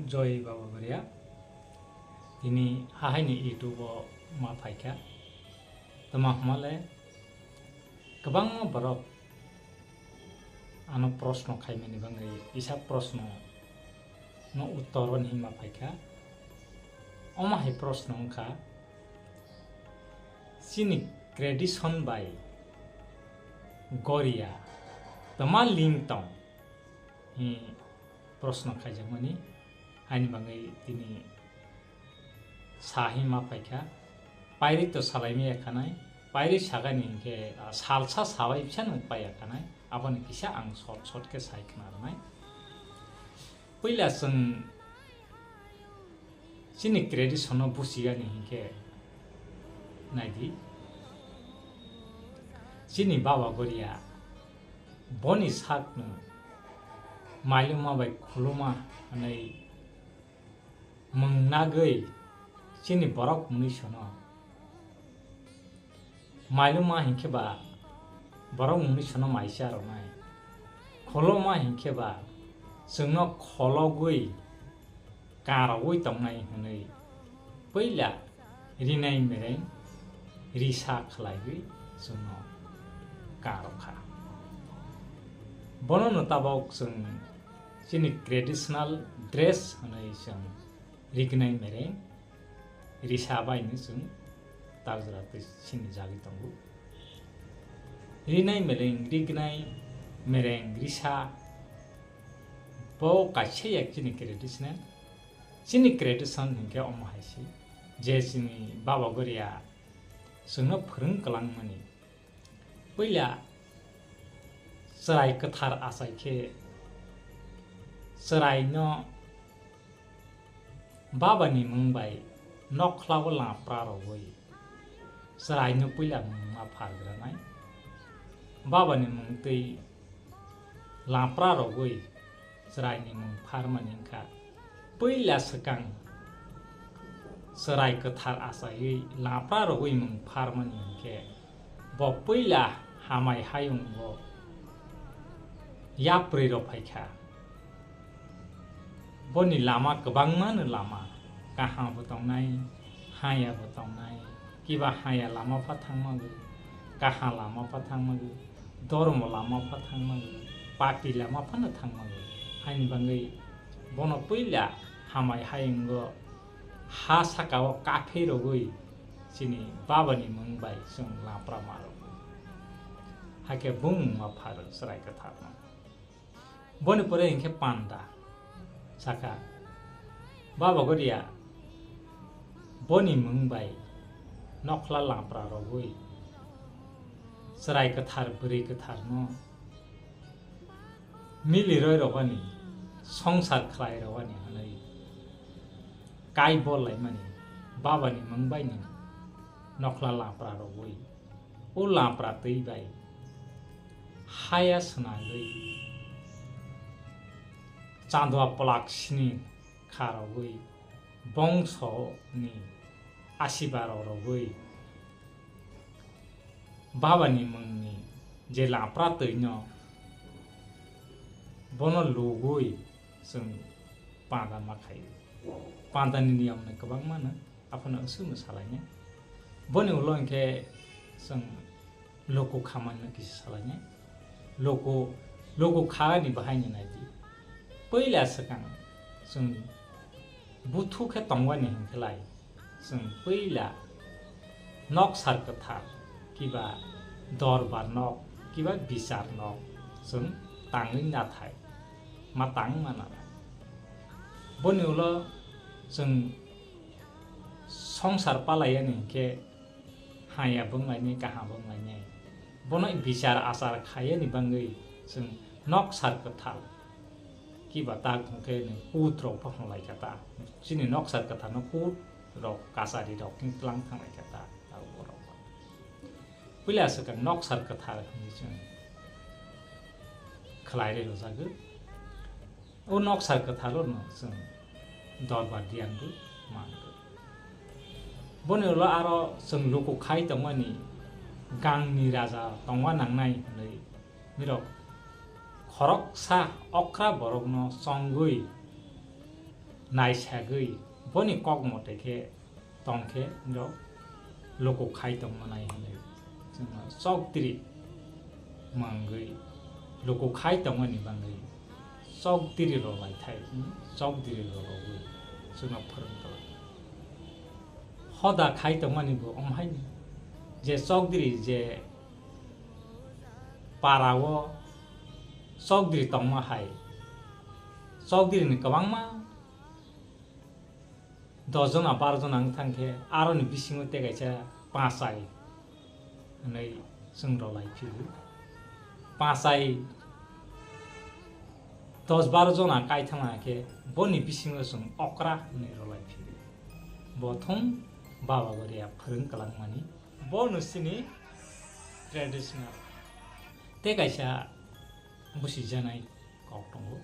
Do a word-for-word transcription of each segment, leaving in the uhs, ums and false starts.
Joy Baba Goria, tini hahaini YouTube o ma phaikha. Tama hwnmale kwbangma borok ano proshno khaimani bagwi kisa proshno no uttor hwnwi ma phaikha. Omo hai proshno wngkha, chini tradition bai Goria tama link tong? Hi proshno khaijakmani, haini bagwi tini sa hi ma phaikha. Pairi to salaimaya khanai, pairi sagani hinkhe, ah, salsa sabai phano paiya khanai, aboni kisa ang short short khe sai khna rwnai. Puila chwng chini tradition no buchiyani hinkhe naidi, chini Baba Goria boni sakno mailuma bai khuluma hwnwi mwngnagwi chini borok mwnwi sono. Mailuma hinkhe ba borok mwnwi sono maisa rwnai. Kholoma hinkhe ba chwngno khologwi karogwi tongnai hwnwi puila rinai mereng risa khlaiwi chwngno karokha. Bono no tabok chwng chini traditional dress hwnwi chwng rignai mereng risa bai no chwng takjora twi sini jagwi tongo. Rinai mereng rignai mereng risa bo kaisa yak chini traditional. Chini tradition hinkhe omo hai se, je chini Baba Goria chwngno phwrwng kwlangmani. Puila chwrai kwthar achai khe chwraino Babani mung bai nokhlao lampra rogwi chwraino puila mung ma phargranai. Babani mung twi lampra rogwi chwraini mung pharmani wngkha. Puila swkang chwrai kwthar achaiwi lampra rogwi mung pharmani hinkhe bo puila hamai hayungo yaprwi rok phaikha. Boni lama kwbangmano lama, kaham bo tongnai, haya bo tongnai, kiba haya lama pha thangmago, kaham lama pha thangmago, dormo lama pha thangmago, papi lama phano thangmago. Haini bagwi bono puila hamai hayungo ha sakao kaphei rogwi chini babani mung bai chwng lampra ma rogwi. Hakhe bung ma pharo chwrai kwtharno. Boni pore hinkhe panda saka, Baba Goria boni mung bai nokhla lampra rogwi chwrai kwthar bwrwi kwtharno mili roi rogani, songsar khlai rogani hwnwi kai bol laimani babani mung bai no nokhla lampra rogwi o lampra twi bai haya swnagwi chandua pwlak sini kha rogwi bongso ni asiba rok rogwi babani mungni je lampra twi no bono lugwi chwng panda ma khaio. Panda ni niyam no kwbangma no. Aphano aswkno salainai. Boni ulo hinkhe chwng luku khamani kisa salainai. Luku, luku khani bahaini naidi. Puila swkang chwng buthu khe tongwani hinkhe lai chwng puila nok sar kwthar kiba dorbar nok kiba bichar nok chwng tangwi nathai ma tang mananai. Boni ulo chwng songsar palaiyani hinkhe haya bwnglainai, kaham bwnglainai. Bono bichar achar khaiyani bagwi chwng nok sar kwthar kiba tak hwnkhe nw kut rok phakhwng laikha ta. Chini nok sar kwtharno kut rok kachari rok khe tlang thang laikha ta, abo borok. Puila swkang nok sar kwthar hwnwi chwng khlai rwjagwi. O nok sar kwtharo no chwng dorbar diyan bo man rw. Boni ulo aro chwng luku khai tongmani gangni raja tongma nangnai hwnwi mirok khoroksa okra borokno chongwi naisagwi boni kok mote khe tong khe, norok luku khai tongma nai hinwi chwngno chokdiri mangwi, luku khai tongmani bagwi chokdiri rwlai thai, hmm, chokdiri rwlogwi chwngno phwrwng tong. Hoda khai tongmani bo omo haino je chokdiri je para o chokdiri tongma hai, chokdiri ni kwbangma dos jona, bar jona wng thang khe, aroni bisingo tei kaisa pachai hwnwi chwng rwlai phio. Pachai dos bar jona kai thang khe, boni bisingo chwng okra hwnwi rwlai phio. Bo thung Baba Goria phwrwng kwlangmani. Bono chini traditional tei kaisa busijaknai kok tongo.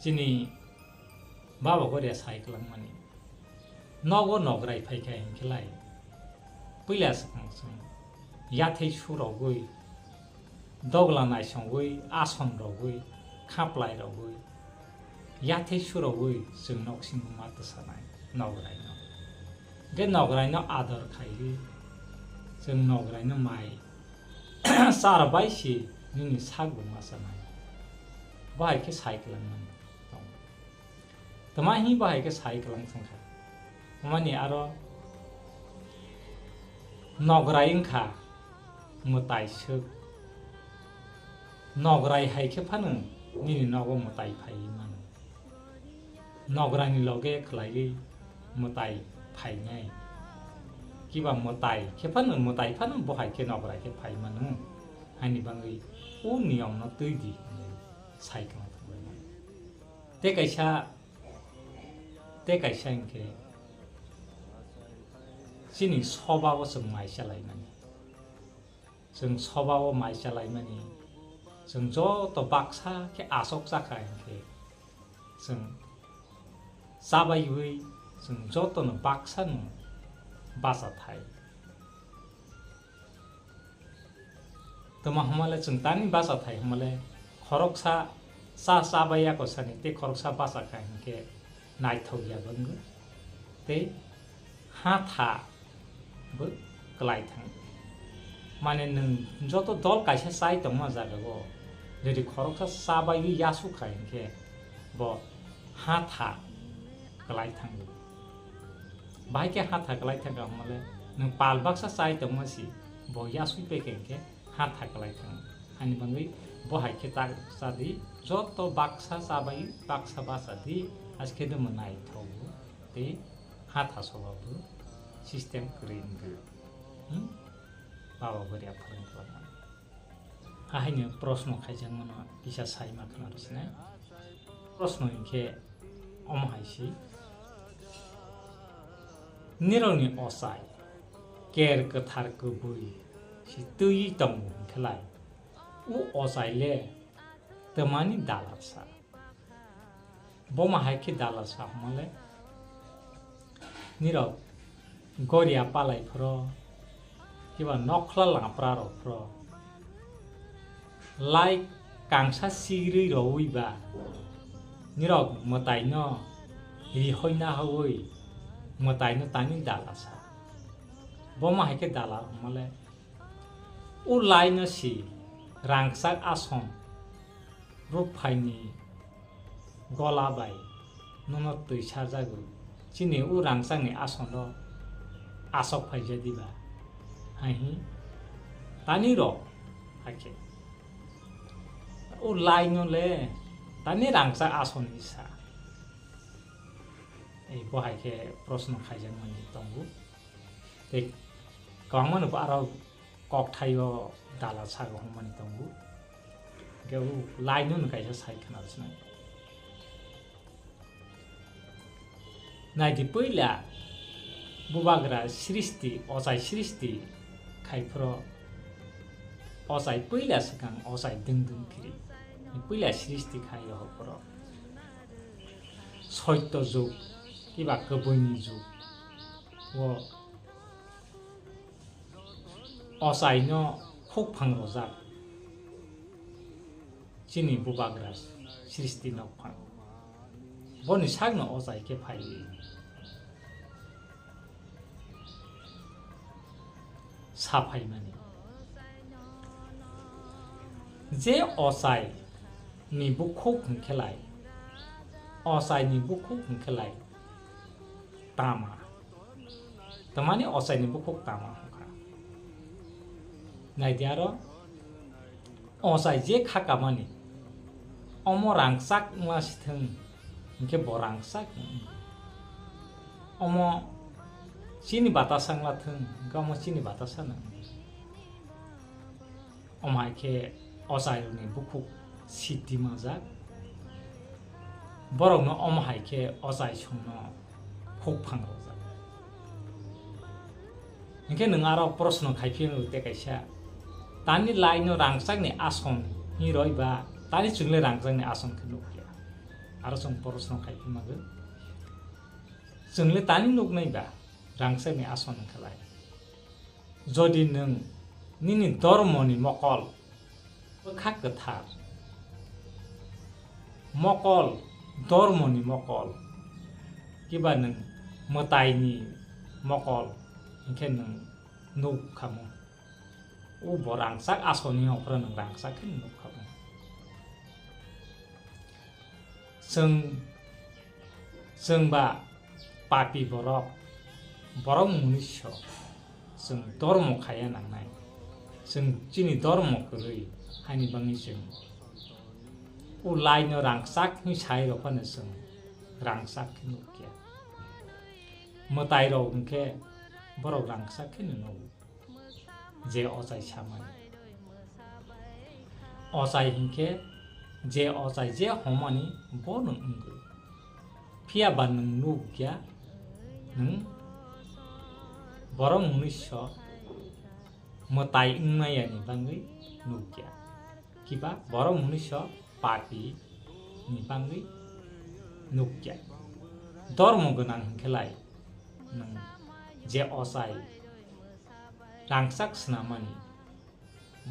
Chini Baba Goria sai kwlangmani, nogo nograi phaikha hinkhe lai, puila swkang chwng yathai surogwi, dogla naisongwi, ason rogwi, khaplai rogwi, yathai surogwi chwng noksingo ma twsanai nograino. Hinkhe nograino ador khaiwi chwng nograino mai char bai se nini sak bo ma chanai. Bo hai khe sai kwlangmani tongo. Tama hi bo hai khe sai kwlang thangkha. Tamani aro nograi wngkha mwtai swk. Nograi hai khe phano nini nogo mwtai phaiwi mano. Nograni loge khwlaiwi mwtai phainai. Kiba mwtai khe phano, mwtai phano bo hai khe nograi khe phai mano. Haini bagwi o niyomno twi di hinwi sai kwlangthanglaimani. Tei kaisa, tei kaisa hinkhe chini soba o chwng mai chalaimani. Chwng soba o mai chalaimani, chwng joto baksa khe asok chakha hinkhe, chwng chabaiwi chwng jotono baksano bacha thai. Tamo hwnmale chwng tani bacha thai hwnmale khoroksa cha chabaiya kosani tei khoroksa bacha kha hinkhe naithok ya wngwi tei hatha bo kwlai thango. Mane nwng joto dol kaisa chai tongma jagao jodi khoroksa chabaiwi yasu kha hinkhe bo hatha kwlai thango. Bahai khe hatha kwlai thangkha hwnmale nwng pal baksa chai tongma si bo yaswi pekhe hinkhe hatha kwlai thango. Ani bagwi bo hai khe ta chadi, joto baksa chabai baksa bacha di, askhe de mo naithogo tei hatha soba bo system kwrwi wngkha. Hmm? Baba Goria phwrwng kwlangmani. Ahaino proshno khaijakmano kisa sai ma khna rw sinai. Proshno hinkhe omo hai si. Nirokni ochai ker kwthar kwbwi si twiwi tongo hinkhe lai, o ochai le twmani dalal sa? Bo ma hai khe dalal sa hwnmale, nirok goria palai phro, kiba nokhla lapra rok phro, lai kangsa sigri rowi ba, nirok mwtai no rihoi na hoi, mwtai no tani dalal sa. Bo ma hai khe dalal hwnmale, o lai no si rangchak ason rukphaini gola bai nono twi sarjago, chini o rangchakni asono asok phaijadi ba? Hai hi tani rok hakhe o lai no le tani rangchak asoni sa? Ei bo hai khe proshno khaijakmani tongo. Tei kwbangma no bo aro kokthaio dalal sago hwnmani tongo. Hwnkhe o lai no kaisa sai khna rwsnai. Naidi puila bubagra srishti, ochai srishti khai phro, ochai puila swkang ochai dwng dwng phiri, puila srishti khai rohor phro. Soito jug, kiba kwbwini jug, o ochaino khukphang rojak chini bubagra srishti nokphang. Boni sakno ochai khe phaiwi sa phaimani. Je ochai ni bukhuk hwnkhe lai, ochai ni bukhuk hwnkhe lai tama. Tamani ochai ni bukhuk tama hwnkha. Naidi aro, ochai je kha kamani, omo rangchak wngma si thung, hwnkhe bo rangchak wng. Omo chini batasa wngla thung, hwnkhe omo chini batasa no wng. Omo hai khe ochairokni bukhuk siddhi manjak. Borokno omo hai khe ochai songno khuk phangrokjak. Hinkhe nwng aro proshno khai phiyano tei kaisa, tani laino rangchakni ason hinwi rw ba, tani chwngle rangchakni ason khe nukya? Aro chwng proshno khai phi magwi, chwngle tani nuknai ba rangchakni ason wngkha lai? Jodi nwng nini dormoni mokol bwkha kwthar, mokol, dormoni mokol, kiba nwng mwtaini mokol, hinkhe nwng nuk khamu. O bo rangchak asoni ophra nwng rangchak khe nuk khamu. Chwng, chwng ba papi borok, borok munuiso, chwng dormo khaiya nangnai, chwng chini dormo kwrwi, haini bangwi chwng o laino rangchak hwnwi sai rw phano chwng rangchak khe nukya. Mwtairok hwnkhe borok rangchak kheno nugo. Je ochai samani. Ochai hinkhe je ochai je homani bono wngwi. Phiya ba nwng nukya, nwng borok munuiso mwtai wngmayani bangwi nukya. Kiba borok munuiso papi ni bangwi nukya. Dormo gwnang hinkhe lai nwng je ochai rangchak swnamani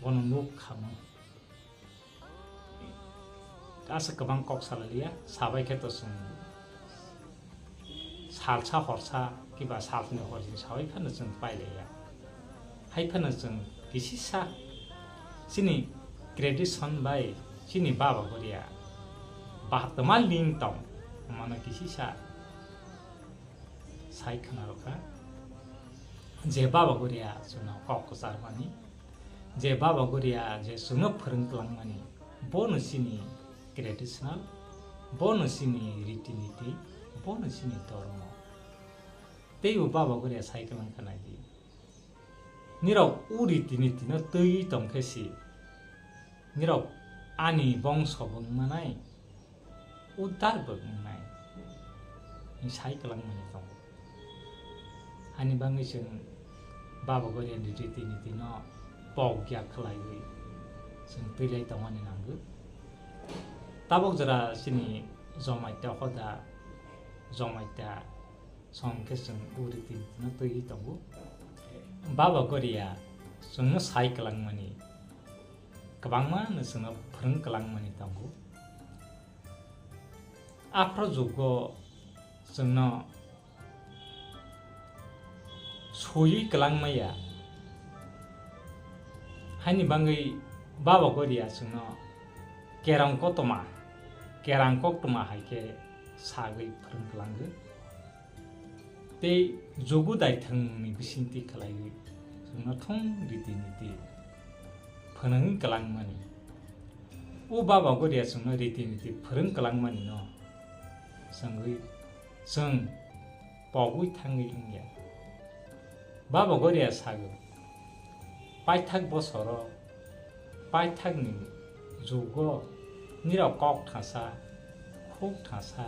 bono nuk khamu. Aswk kwbang kok salaliya, sabai khe to chwng salsa horsa kiba salsni horjini sabai phano chwng pailaiya. Hai phano chwng kisisa chini tradition bai chini baba goria bahatma ling tong mano kisisa sai khna rokha. Je baba goria chwngno kok kwcharmani, je baba goria je chwngno phwrwng kwlangmani, bono chini traditional, bono chini riti niti, bono chini dormo. Teibo baba goria sai kwlang kha naidi. Nirok o riti nitino twiwi tongkhe si, nirok ani bongso bo wngmanai, uddar bo wngnai, hwnwi sai kwlangmani tongo. Ani bangwi chwng baba goria ni riti nitino pok ya khlaiwi chwng twilai tongmani nango. Tabok jora chini Jomaita hoda, Jomaita song khe chwng o riti nitino twiwi tongo. Baba goria chwngno sai kwlangmani, kwbangma no chwngno phwrwng kwlangmani tongo. Aphro jugo chwngno swiwi kwlangmaya. Haini bangwi baba goria chwngno kerang koktwma, kerang koktwma hai khe sagwi phwrwng kwlango. Tei jugo daithangni bisingtwi khlaiwi chwngno thung riti niti phwrwngwi kwlangmani. O baba goria chwngno riti niti phwrwng kwlangmani no chwngwi chwng pogwi thangwi wngya. Baba goria sago, paithak bosoro, paithakni jugo nirok kok thangsa, khuk thangsa,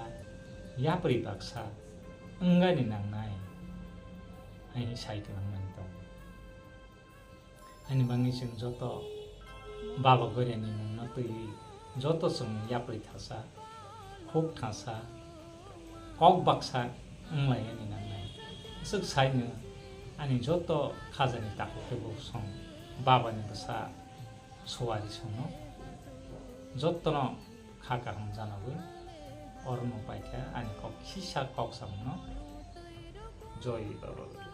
yapri baksa wngani nangnai, hai sai kwlangmani tongo. Ani bangwi chwng joto baba goria ni mungno twiwi joto chwng yapri thangsa, khuk thangsa, kok baksa wnglainani nangnai. Aswk saino ani joto khajani takhuk khe bo song babani bwsa suari songno jotono kha kaham janagwi Horno paikha ani kok khisa kok samno. Joy Baba.